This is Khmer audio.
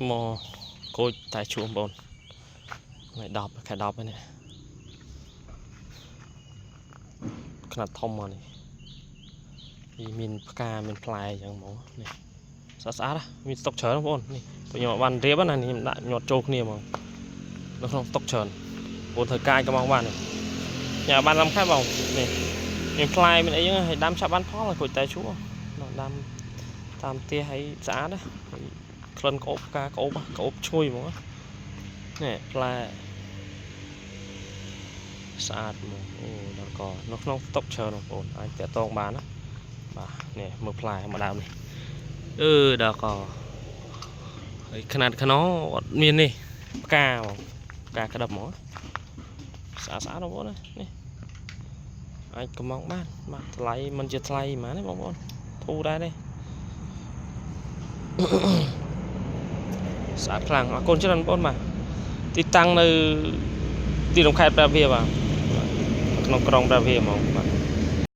មកក្រូចតែជួបងប្អូនថ្ងៃ10ខែ10ហ្នឹងនេះខ្នាតធំមកនេះវាមានផ្កាមានផ្លែអញ្ចឹងហ្មងនេះស្អាតស្អាតណាមានស្តុកច្រើនបងប្អូននេះព្រោះខ្ញុំអត់បានរៀបណានេះខ្ញុំដាក់ញាត់ចូលគ្នាហ្មងនៅក្នុងស្តុកច្រើនបងត្រូវកាយក៏មកបាននេះញ៉ាំបានតាមខែបងនេះមានផ្លែមានអីហ្នឹងហើយដាំឆាប់បានផលក្រូចតែជួដាំតាមផ្ទះហើយស្អាតណាហើយក្លិនក្អូបផ្កាក្អូបក្អូបឈ្ងុយហ្មងនេះផ្លែស្អាតហ្មងអូដល់ក៏នៅក្នុងស្តុកច្រើនបងប្អូនអាចតាក់ទងបានណាបាទនេះមើលផ្លែមួយដើមនេះអឺដល់ក៏ហើយខ្នាតខ្នអត់មាននេះផ្កាហ្មងផ្កាក្តឹបហ្មងស្អាតស្អាតបងប្អូនណានេះអាចកំងបានបាទថ្លៃមិនជាថ្លៃហ្មងទេបងប្អូនធូរដែរទេ ស្អាតខ្លាំងអរគុណច្រើនបងប្អូនបាទទីតាំងនៅទីរំខេត្តព្រះវិហារបាទក្នុងក្រុងព្រះវិហារហ្មងបាទ។